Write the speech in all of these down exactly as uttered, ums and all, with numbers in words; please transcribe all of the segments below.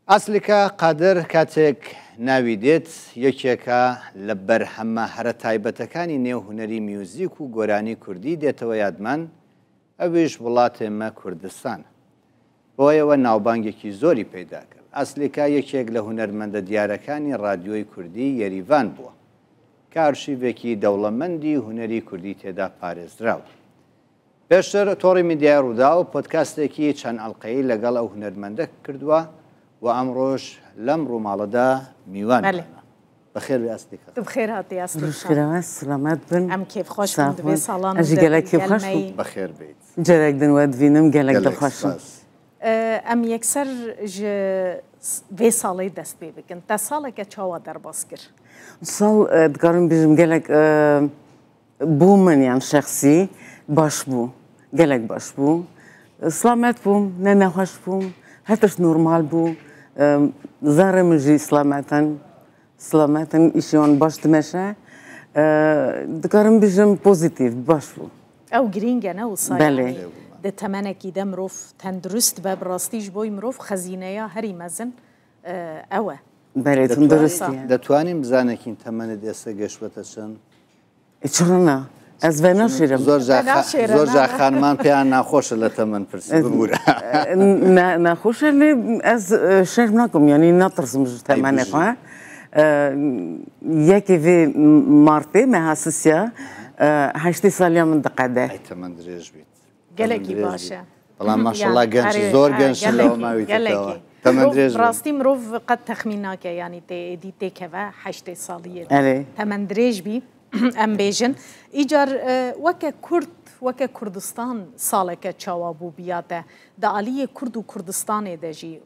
Aslîka Qadir, کاتێک ناوی دێت، یەکێکە لە بەرهەمە هەرە تایبەتەکانی نێو هونەری میوزیک و گۆرانی کوردی دێتەوە یادمان، ئەویش وڵاتێ مە کوردستان. بۆیەوە ناوبانگێکی زۆری پەیدا کرد. ئەسلیکا یەکێک لە هونەرمەندە دیارەکانی رادیۆی کوردی یەریڤان بووە، کە ئارشیڤێکی دەوڵەمەندی هونەری کوردی تێدا پارێزراوە. پێشتر تۆڕی میدیای ڕووداو پۆدکاستێکی چەند ئەڵقەیی لەگەڵ ئەو هونەرمەندە کردووە و ئەمڕۆش لەم ڕووماڵەدا میوان بەخێر بێ ئەستی کەس. Tu bi xêr hatî Aslîka. Rojxêr e, selamet bin. Em kêfxweş bin di vê salan de. Ez jî gelek kêfxweş bûm. Bi xêr bêyît. Cerek din we divînim, gelek dilxweş im. Em yekser ji vê salê dest pê bikin. Te saleke çawa derbas kir? Sal, e, dikarim bêjim gelek, e, Bo min yan şexsî baş bû. Gelek baş bû. Silamet bûm, ne nexweş bûm. Her tişt normal bû. Zarê min jî silamet in. Silamet in, îşê wan baş dimeşe. Dikarim bijim pozîtîf, baş bû. Ew girîng e, ne wisa? Belê. Yanî di temenekî de mirov tendurist be, bi rastî ji bo mirov xezîneya herî mezin ew e. Belê, tenduristî ye. دەتوانین بزانێکین تەمەنت ئێستا گەشتوەتە چەند؟ Çira na? Ez venaşêrim. Zor ca, zor ca xanman pêyan naxweş e li temen pirsî, bibûre. Ne, naxweş e, lê ez, e, şerm nakim, yanî natirsim ji temenê xwe. E, yekê vê martê meha sisiya, e, heştê saliya min diqede. Ay, temen dirêj bît. Gelekî baş e. Bela maşallah genç, zor genç, lewma wî gelekî. Temen dirêj bît. Rastî mirov qet texmîn nake, yanî tê êdî têkeve heştê saliyê de. Temen dirêj bî, em bêjin. Îcar, e, weke Kurd, weke Kurdistan saleke çawa bû biya te? Di aliyê Kurd û Kurdistanê de jî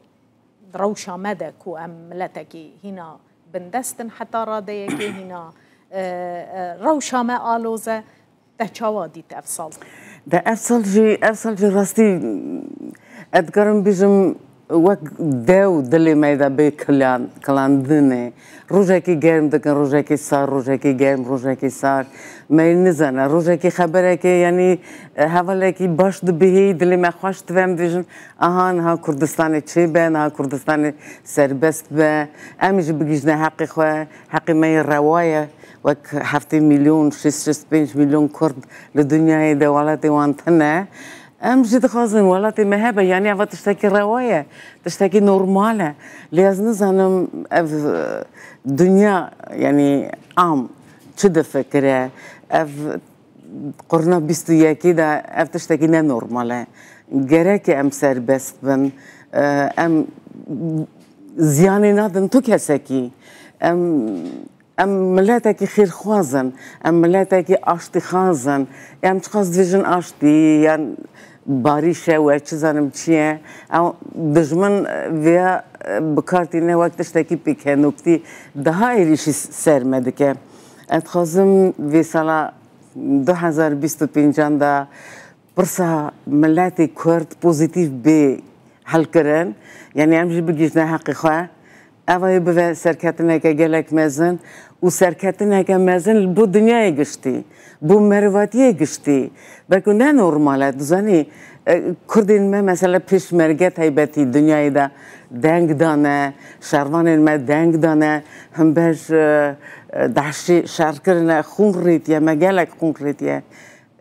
rewşa me de ku em miletekî hîna bindest in heta radeyekê, hîna, e, e, rewşa me aloze. Te çawa dît ev sal? De ev sal jî, ev sal jî rastî, ez dikarim bijim wek dew dilê me de bê kilan-, kilandinê. Rojekî germ dikin, rojekî sar, rojekî germ, rojekî sar. Me nizane, rojekî xeberekê, yanî, e, hevalekî baş dibihî, dilê me xweş dibe, em dibêjin, aha, niha Kurdistanê çê be, niha Kurdistanê serbest be. Em jî bigihîjine heqê xwe, heqê me yê rewa ye. Wek heftê milyon, şêst, şêst pênc milyon Kurd li dinyayê de welatê wan tune. Em jî dixwazin welatê me hebe, yanî eva tiştekî rewa ye, tiştekî normal e. Lê ez nizanim ev, e, dinya, yanî am çi difikire, ev qurna bîst û yekê de ev tiştekî ne normal e. Gerek em serbest bin, e, em ziyanê nadin tu kesekî. Em Em miletekî xêrxwaz in, em miletekî aştîxwaz in. Em çiqas dibêjin aştî yan barîş e we çi zanim çi ye. Ew dijmin vêya bi kar tîne wek tiştekî pêkenûktî daha êrîşî ser me dike. Ez dixwazim vê sala du hezar bîst û pêncan de pirsa miletê Kurd pozîtîf bê helkirin, yanî em jî bigihîjine heqê xwe, eva yê bibe serketineke gelek mezin û serketineke mezin bo dinyayê giştî, bo merivatiyê giştî. Belku ne normal e, dizanî, e, Kurdên me mesela pêşmerge taybetî dinyayê de deng dane, şervanên me deng dane, himber, e, e, DAIŞê şer kirine, xûn rêtiye, me gelek xûn rêtiye.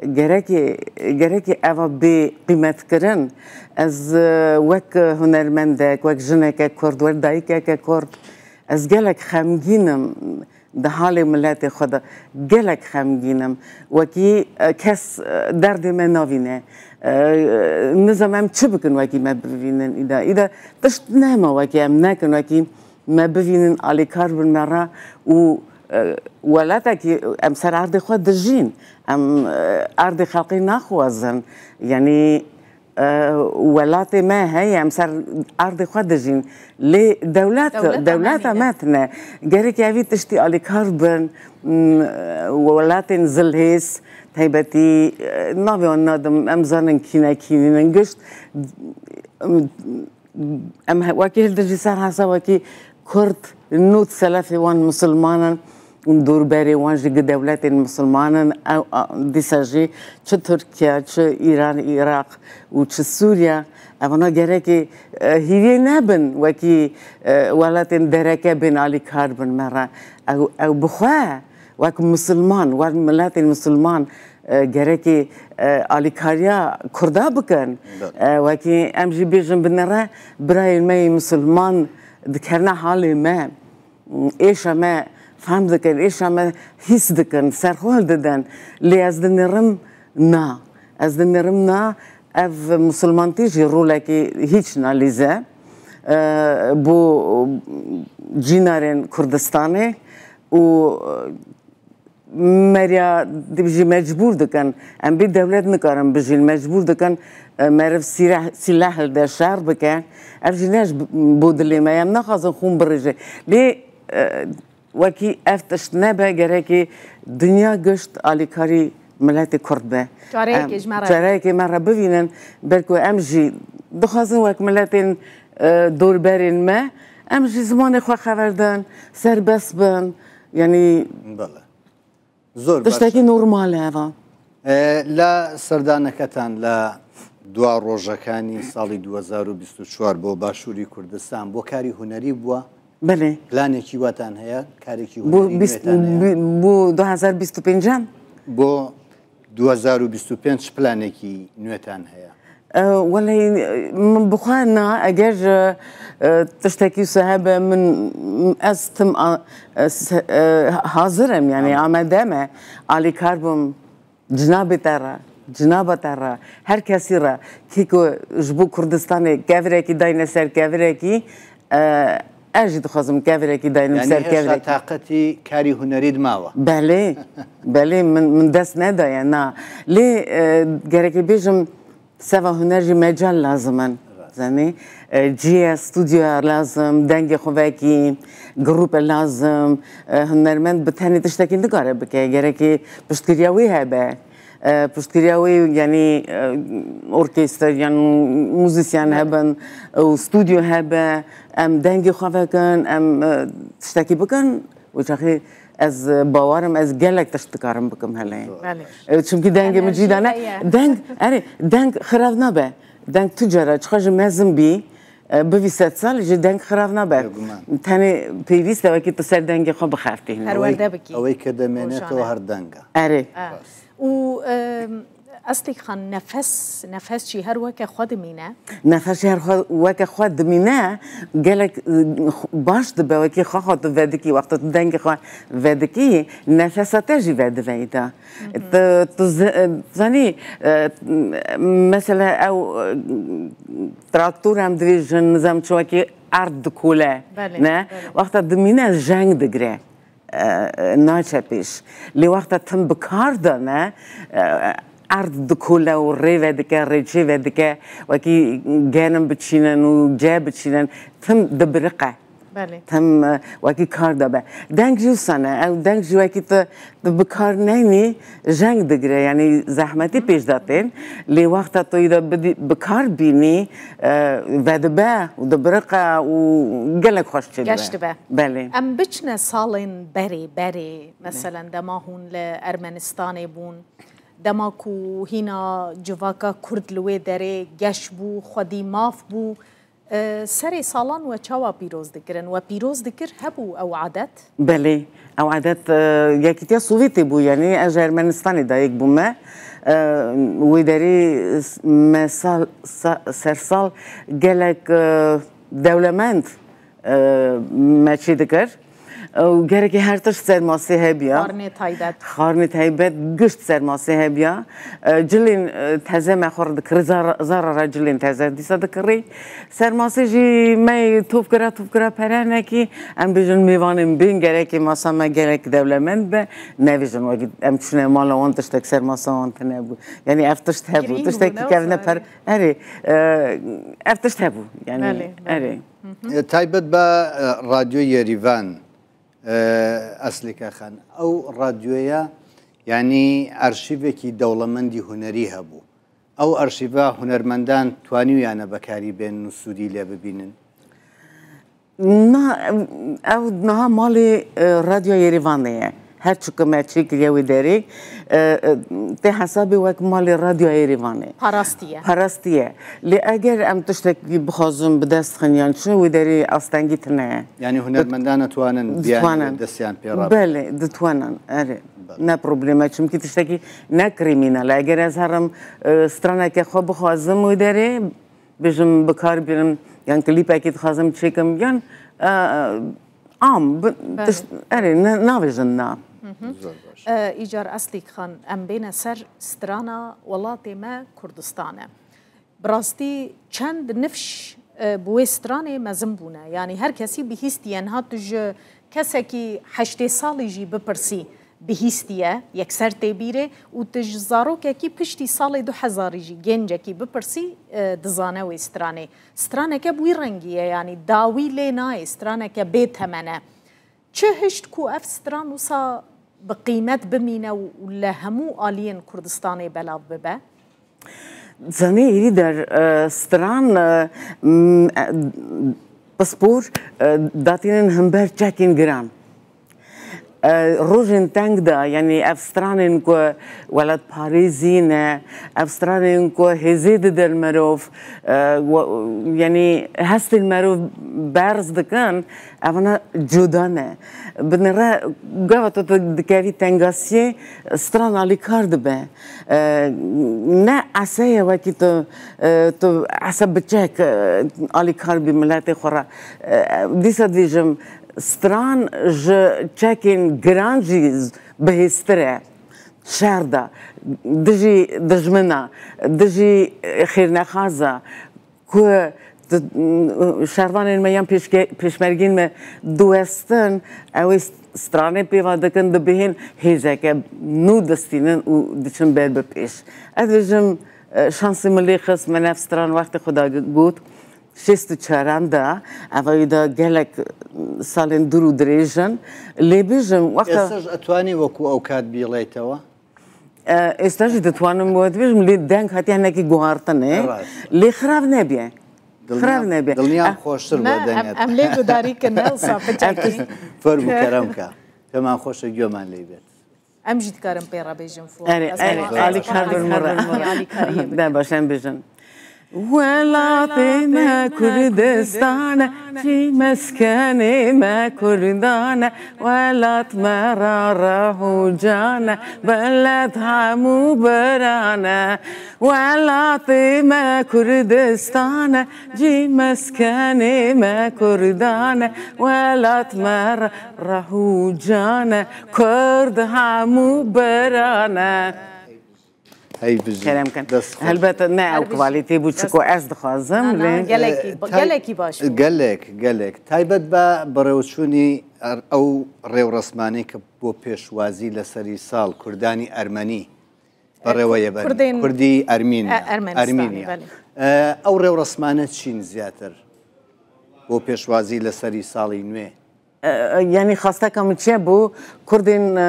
Gerekê, gerekê eva bê qîmetkirin. Ez, e, wek hunermendek, wek jineke Kurd, wek dayikeke Kurd, ez gelek xemgîn im di halê miletê xwe de. Gelek xemgîn im. Wekî, e, kes, e, derdê me navîne. E, nizam em çi bikin wekî me bivînin îda. Îda tişt nema wekî em nekin, wekî me bivînin, alîkar bin me re û, e, welatekî em ser erdê xwe dijîn. Em, e, erdê xelkê naxwazin. Yanî, e, welatê me heye, em ser erdê xwe dijîn. Lê dewlet, dewleta me tune. Gerek evî tiştî alîkar bin, m, welatên zilhêz, taybetî, e, navê wan nadim, em zanin kîne kînînin gişt. Em he-, wekî hildir jî ser hesa wekî Kurd, nût selefê wan misilman in. û dorberê wan jî gi dewletên misilman in, ew, a, dîsa jî çi Tirkiye, çi Îran, Iraq û çi Sûriye, evana gerekê, e, hîviyê nebin wekî, e, welatên dereke bên alîkar bin me re. Ew, ew bi xwe wek misilman, wek miletên misilman, e, gerekê, e, alîkariya Kurda bikin. Be- E, wekî em jî bêjin binêre birayên me yê misilman dikevne halê me. Êşa me fehm dikin, êşa me hîs dikin, ser xwe hildidin. Lê ez dinêrim na. Ez dinêrim na, ev misilmantî jî rolekî hîç nalîze, e, bo cînarên Kurdistanê û meriya dibijî mecbûr dikin. Em bê dewlet nikarin bijîn, mecbûr dikin, e, meriv sîreh-, sîleh hilde, şer bike. Ev jî ne ji bo dilê me ye. Em naxwazin xûn birêje. Lê, e, wekî ev tişt nebe, gerekê dinya gişt alîkarî miletê Kurd be. Çareyekê Em, ji me re. Çareyekê me re bivînin. Belku em jî dixwazin wek miletên, e, dorberên me, em jî zimanê xwe xever din, serbest bin. Yanî Bele. Zor tiştekî baş e. Normal e eva. E, la serdaneketan la dua rojekani sali du hezar û bîst û çar bo Başûrî Kurdistan bo karî hunerî bûa? Belê. Planekî wetan heye? Karêkî Bo hunerî bîst, nûetan heye? Bi-, bo du hezar bîst û pêncan? Bo du hezar û bîst û pênc planekî nûetan heye? E, welê, min bi xwe na, eger, e, e, tiştekî wisa hebe, min, ez tim a, e, se-, e, hazir im, yanî Tamam. Amade me, alîkar bim, cinabê te re, cinaba te re, her kesî re, kî ku ji bo Kurdistanê kevirekî dayne ser kevirekî, e, ez jî dixwazim kevirekî daynim Yanî ser hêşta kevirekî. Taqetî karî hunerî di mawa? Belê, belê, min, min dest nedaye, na. Lê, e, gerekê bêjim, Seva huner jî mecal lazim in. Rast. Zanî, e, cihê stûdyoya lazim, dengê xwe vekî, grûpe lazim, e, hunermend bi tenê tiştekî nikare bike. Gerekê piştgiriya wî hebe. E, piştgiriya wî, yanî, e, orkestre, yan muzîsyen Belê. Hebin, e, û stûdyo hebe, em dengê xwe vekin, em, e, tiştekî bikin. Û çaxê ez, e, bawer im, ez gelek tişt dikarim bikim hele. Belê. E, çimkî dengê min Enerjî cî dane. Heye. Deng, erê, deng xirav nabe. Deng tu cara çiqa ji mezin bî, e, bivî sed sal jî deng xirav nabe. Bêguman. Tenê pêwîst e wekî tu ser dengê xwe bixeftî. Perwerde bikî. Ew ê, ew ê kede mêne to Rojane. Her deng e. Erê. E. Û, e, Eslîk Xan, nefes, nefes jî her weke xwe dimîne? Nefes jî her xwe, weke xwe dimîne, gelek, e, baş dibe, wekî xwe xwe tu vedikî, wexta tu dengê xwe vedikî, nefesa te jî vedive îda. Hı hı. Tu, tu ze-, e, zanî, e, mesela ew, e, traktor em dibêjin, nizam çi wekî erd dikole, Belê, ne? Belê. Wexta dimîne jeng digre. e, naçe pêş. Lê wexta tim bi kar de ne, e, erd dikole û rê vedike, rêçê vedike, wekî genim biçînin û ce biçînin, tim dibiriqe. Belê. Tim, e, wekî kar de be. Deng jî wisa ne. Ew deng jî wekî tu, tu bi kar neynî, jeng digire, yanî zehmetî pêş de tên. Lê wexta tu îda bidî-, bi kar bînî, e, vedibe û dibiriqe û gelek xweş çêdibe. Geş dibe. Belê. Em biçine salên berê, berê, Belê. Meselen, dema hûn li Ermenistanê bûn, dema ku hîna civaka Kurd li wê derê geş bû, xwedî maf bû, E, serê salan we çawa pîroz dikirin? We pîroz dikir, hebû ew adet? Belê, ew adet, e, Yekîtiya Sovyetê bû, yanî ez ji Ermenistanê dayik bûme. E, wê derê s-, me sal, sa-, sersal gelek, e, dewlemend, e, me çê dikir. Û gerekê her tişt ser masê hebiya. Xwarinê taybet. Xwarinê taybet, gişt ser masê hebiya. E, cilên, e, teze me xwe re dikirî, zar-, zara re cilên teze dîsa dikirî. Ser masê jî me topkira, topkira pere nekî. Em bêjin mêvanên bên, gerekê masa me gelek dewlemend be. Nebêjin wekî em çûne mala wan tiştek ser masa wan tune bû. Yanî ev tişt hebû. Girîng bû, Tiştekî ne kevne wisa per-, erê, e, ev tişt hebû. Yanî, Belê, belê. erê. E, taybet be, e, Radyo Yerîvan, e, Eslîka Xan. Ew radyoya, yanî arşîvekî dewlemendî hunerî hebû. Ew arşîva hunermendan twanîyane bekarî bên û sûdî lê bibînin? Na, ev, ev niha malê, e, Radyoya Yerîvanê ye. Her çi ku me çêkiriye wê derê, e, e, tê hesabê wek malê Radyoya Yerîvanê. Parastiye. Parastiye. Lê eger em tiştekî bixwazin bi dest xin yan çi, wê derê astengî tune ye. Yani hunermendana twanin Ditwanin. Biyanî destyan pê rabin. Belê, ditwanin. Erê. Belê. Ne probleme. Çimkî tiştekî ne krîmînal e. Eger ez herim, e, straneke xwe bixwazim wê derê, bijim bi kar birim, yan klîpekî dixwazim çêkim, yan, e, e, am, bi-, Belê. Tişt, erê, ne, navêjin na. Zor baş. E, îcar Eslîk Xan, em bêne ser strana welatê me Kurdistan e. Bi rastî çend nifş, e, bi wê stranê mezin bûne. Yanî her kesî bihîstiye. Niha tu ji kesekî heştê salî jî bipirsî, bihîstiye, yekser tê bîrê û tu ji zarokekî piştî salê du hezarî jî gencekî bipirsî, e, dizane wê stranê. Straneke bi wî rengî ye, yanî dawî lê nayê, straneke bê temen e. Çi hişt ku ev stran wisa bi qîmet bimîne û, û li hemû aliyên Kurdistanê belav bibe? Zanî êdî der, e, stran, e, m, e, pispor, e, datînin himber çekên giran. E, rojên teng de, yanî ev stranên ku welatparêzî ne, ev stranên ku hêzê didin mirov, e, we-, yanî hestên mirov berz dikin, evana cuda ne. Binêre gava tu, tu dikevî tengasiyê, stran alîkar dibe. E, ne ese ye wekî tu, e, tu ese bi çek, e, alîkar bî miletê xwe re. E, dîsa dibêjim, stran ji çekên giran jî z-, bihêztir e. Şer de, dijî dijmina, dijî xêrnexaza, ku di, şervanên me yan pêşke-, pêşmergên me diwestin, ew ê st-, stranê pêva dikin, dibihên hêzeke nû distînin û diçin ber bi pêş. Ez dibêjim, e, şansê min lê xist, min ev stran wextê xwe da got, şêst û çaran de, ev ê da gelek salên dûr û dirêj in. Lê bêjim, wexta Êsta ji etwanî wekû ew kat bîleytewa? E, êsta jî ditwanim we dibêjim, lê deng hatiye hinekî guhartinê. Rast. Lê xirav nebiye. Xirav nebiye. Dilniyam xweştir bû dengê. Em, em lê gudarî kin, ne wisa piçekî. Fer bû kerem ka. Heman xweş e, guman lê bêt. Em jî dikarin pê re bêjin, Fuad. Erê, erê, alîkar bin min re. Alîkariyê bikin. De baş, em bêjin. Welatê me Kurdistan e, cî meskenê me Kurdan e, welat me ra reh û can e, beled hemû biran e. Welatê me Kurdistan e, cî meskenê me Kurdan e, welat me ra reh û can e, Kurd hemû biran e. Hey bijî. Kerem kin. Dest xweş. Helbet ne ew kwalîtê bû çiko ez dixwazim, lê gelekî, e, tay-, gelekî baş bû. Gelek, gelek. Taybet be birêwçûnî er-, ew rêwresmanê ke bo pêşwazî li serî sal Kurdanî Ermenî berêwe ye berî. Kurdên Kurdî Ermîn, e, Ermenistanê, Ermîniya. Belê. E, ew rêwresmane çîn ziyatir bo pêşwazî li serî salî nûê. E, e, yanî xwesteka min çi ye bo Kurdên, e,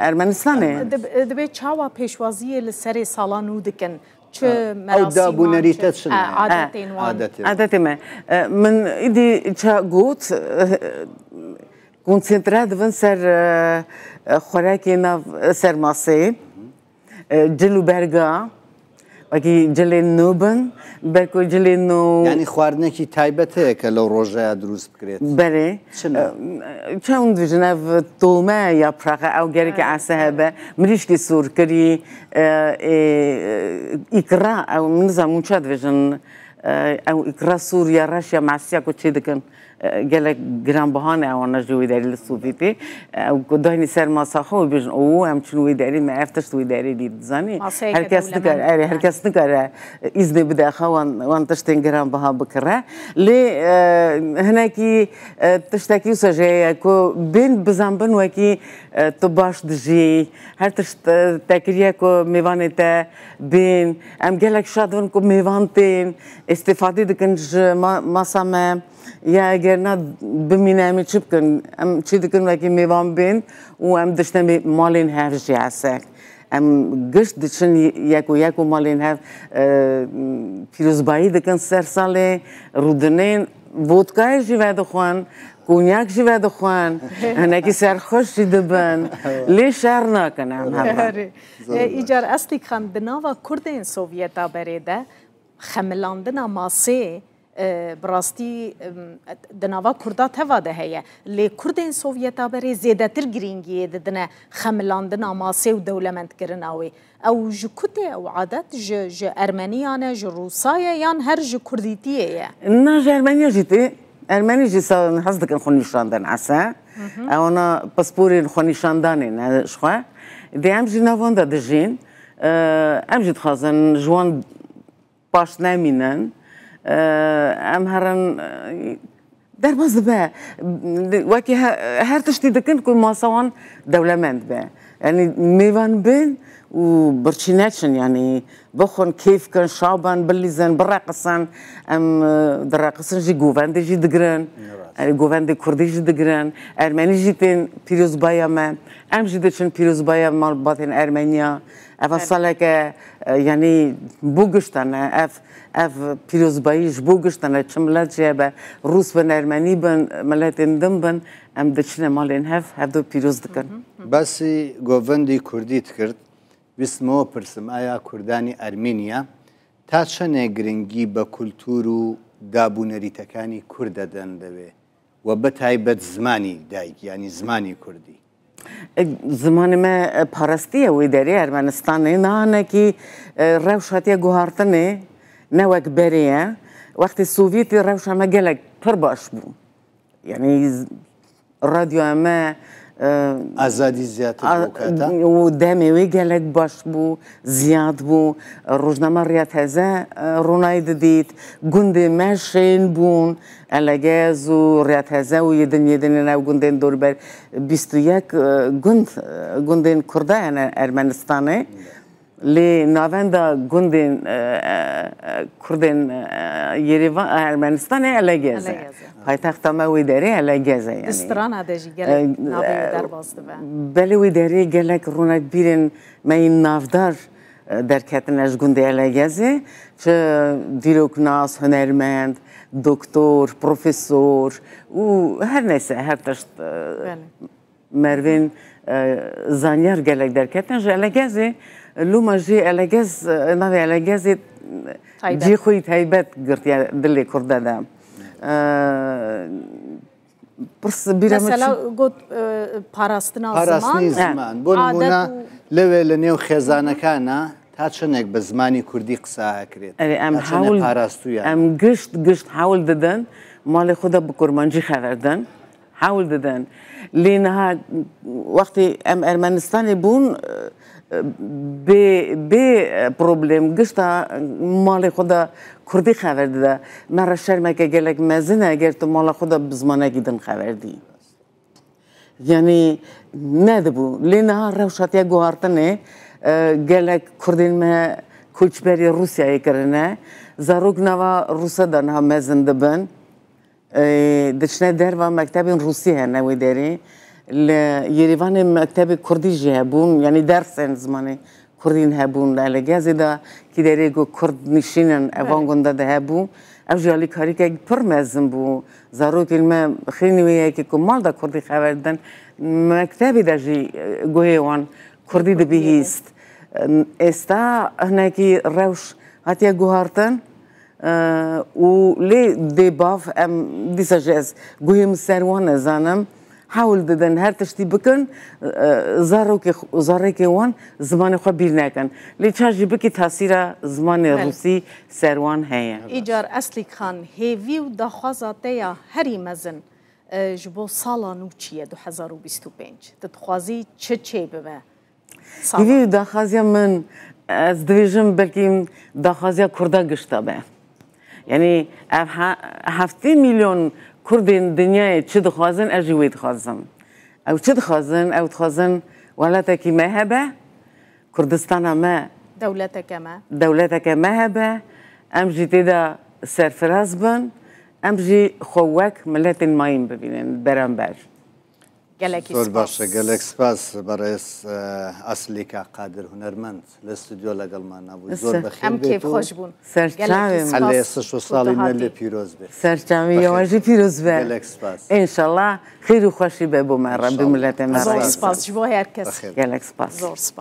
Ermenistanê? Dib-, e, dibê çawa pêşwaziyê li serê sala nû dikin? Çi merasîman, çi, e, adetên wan? Adetê. Adetê me. E, min îdî ça got, e, konsentre dibin ser, e, e, xwerekê nav, e, ser masê. E, cil û berga, wekî cilên nû bin, ber ku cilên nû Yanî xwarinekî taybet heye ke lew rojeya dirûst bikrêt? Belê. Çi ne? E, çawn dijin ev tome ya praxe, ew gereke ese hebe. Mirîşkî sor kirî, e, e, îkra, ew min nizam hûn ça dibêjin, e, ew îkra sor ya reş ya masiya ku çê dikin. E, gelek giranbiha ne ewana ji wê derê li Sovyetê. E, ew ku daynî ser masa xwe, wê bêjin, "Oo, em çin wê derê, me ev tişt wê derê dît." Dizanî? Maseyeke dewlemend. Her kes nikare, erê, her kes nikare, e, îznê bide xwe wan, wan tiştên giranbiha bikire. Lê, e, hinekî, e, tiştekî wisa jê ye ku bên bizanbin wekî, e, tu baş dijî. Her tişt, e, te kiriye ku mêvanê te bên. Em gelek şad bin ku mêvan tên. Îstîfadê dikin ji ma-, masa me. Ya eger na bimîne, em ê çi bikin? Em çi dikin, wekî mêvan bên û em diştin bê malên hev jî hese. Em giş diçin yek û yek û malên hev, e, pîrozbayî dikin ser salê, rûdinên, Vodkayê jî vedixwin, konyak jî vedixwin, hinekî serxweş jî dibin. Lê şer nakin em heman. Erê. E, Îcar Eslîk Xan, di nava Kurdên Sovyeta berê de xemilandina masê, e, bi rastî, em, di nava Kurda teva de heye. Lê Kurdên Sovyeta berê zêdetir girîngiyê didine xemilandina masê û dewlemendkirina wê. Ew ji ku tê ew adet? Ji, ji Ermeniyan e, ji Rûsa ye, yan her ji Kurdîtiyê ye? Na, ji Ermeniya jî tê. Ermenî jî sa-, hez dikin xwe nîşan den ese. Ewana pisporên xwe nîşandanê ne ji xwe. Dê em jî nav wan de dijîn. E, em jî dixwazin ji wan paş nemînin. E, em herin, e, derbas dibe. Wekî he-, her tiştî dikin ku masa wan dewlemend be. Yanî mêvan bin û birçî neçin, yanî bixwin, kêf kin, şa bin, bilîzin, bireqisin. Em, e, direqisin jî, govendê jî digirin. Rast. E, govendê kurdî jî digirin. Ermenî jî tên pîrozbaya me. Em jî diçin pîrozbaya malbatên Ermeniya. Eva Evet. saleke, e, yanî bo giştan e. Ev, ev pîrozbayî ji bo giştan e. Çi milet jî hebe, Rûs bin, Ermenî bin, miletên din bin, em diçine malên hev, hevdu pîroz dikin. Basî govendî kurdî dikird. Wîstime we pirsim, aya kurdanî Ermeniya ta çenê giringî bi kultur û dab û nerîtekanî kurd de din divê? We bi taybet zimanî dayik, yanî zimanî kurdî. E, zimanê me, e, parastî ye wê derê Ermenistanê. Nihanekî, e, rewş hatiye guhartinê, ne wek berê ye. Wextê Sovyetê rewşa me gelek pir baş bû. Yanî z-, radyoya me, e, Azadî ziyatir a-, bû kata? û demê wê gelek baş bû, ziyad bû. Rojnama Riya Teze, e, ronayî didît. Gundê me şên bûn. Elegez û Riya Teze û yê din, yê din, ew gundên dorber bîst û yek, e, gund, e, gundên Kurda hene Ermenistanê. Lê navenda gundên, e, e, e, Kurdên, e, Yêrêvan, Ermenistanê Elegez e. Elegez e. Paytexta me wê derê Elegez e, yanî. Di strana de jî gelek, e, navê wê e, derbas dibe. Belê wê derê gelek ronakbîrên me yên navdar, e, derketine ji gundê Elegezê. Çi dîroknas, hunermend, doktor, profesor û her neyse, her tişt, e, Belê. mervên, e, zanyar gelek derketin ji Elegezê. Loma jî Elegez, e, navê Elegezê Taybet. cî xwe yî taybet girtiye dilê Kurda de. E, pirs bîra min Mesela çi- got, e, parastina Parastinî ziman. ziman. Bo Adet nimûne, û lewê li nêw xêzanekana ta çinek bi zimanî kurdî qisa kirêt? Erê, em Ta çinek hewl, parastû yani. em gişt, gişt hewl didin, malê xwe de bi kurmancî xever din. Hewl didin. Lê niha wextê em Ermenistanê bûn, bê, bê problem gişta malê xwe de kurdî xever dide. Me re şermeke gelek mezin e, eger tu mala xwe de bi zimanekî din xever dî. Yanî nedibû. Lê niha rewş hatiye guhartinê, e, gelek kurdên me koçberî Rûsyayê kirine. Zarok nava Rûsa de niha mezin dibin. E, diçine derva mektebên Rûsî hene wê derê. Li Yêrêvanê mektebê kurdî jî hebûn, yanî dersên zimanê kurdîn hebûn li Elegezê de, kî derê ku kurd nişînin, evan Belê. gunda de hebû. Ev jî alîkarîkek pir mezin bû. Zarokên me xênî wê yekê ku mal de kurdî xever didin, mektebê de jî, e, guhê wan kurdî dibihîst. Êsta hinekî rewş hatiye guhartin, e, û lê dê bav em dîsa jî ez guhê min ser wan e zanim. Hewl didin her tiştî bikin, e, zarokê xw-, zarokê wan zimanê xwe bîr nekin. Lê ça jî bikî tasîra zimanê Belê. rûsî ser wan heye. Îcar Eslîk Xan, hêvî û daxwaza te ya herî mezin, e, ji bo sala nû çi ye, du hezar û bîst û pênc? Tu dixwazî çi çêbibe? Sala. Hêvî û daxwaziya min, ez dibêjim belkî daxwaziya Kurda gişta be. Yanî ev he-, heftê milyon Kurdên dinyayê çi dixwazin, ez jî wê dixwazim. Ew çi dixwazin? Ew dixwazin welatekî me hebe, Kurdistana me, Dewleteke me. dewleteke me hebe, em jî tê de serfiraz bin, em jî xwe wek miletên mayîn bibînin beramber. Gelekî Zor baş e, spas. Gelek spas. Berêz e, Aslîka Qadir hunermend li stûdyo legelman nabû. Zor bi xêr Em bêt û kêfxweş bûn. Serçavê Gelekî min. spas. Helê siş û salî me Hatî. lê pîroz be. Serçavê yewa jî pîroz be. Gelek spas. Înşallah xêr û xweşî be bo me re, bi Înşallah. miletê me Zor re. spas ji bo her kes. Bixêr. Gelek spas. Zor spas.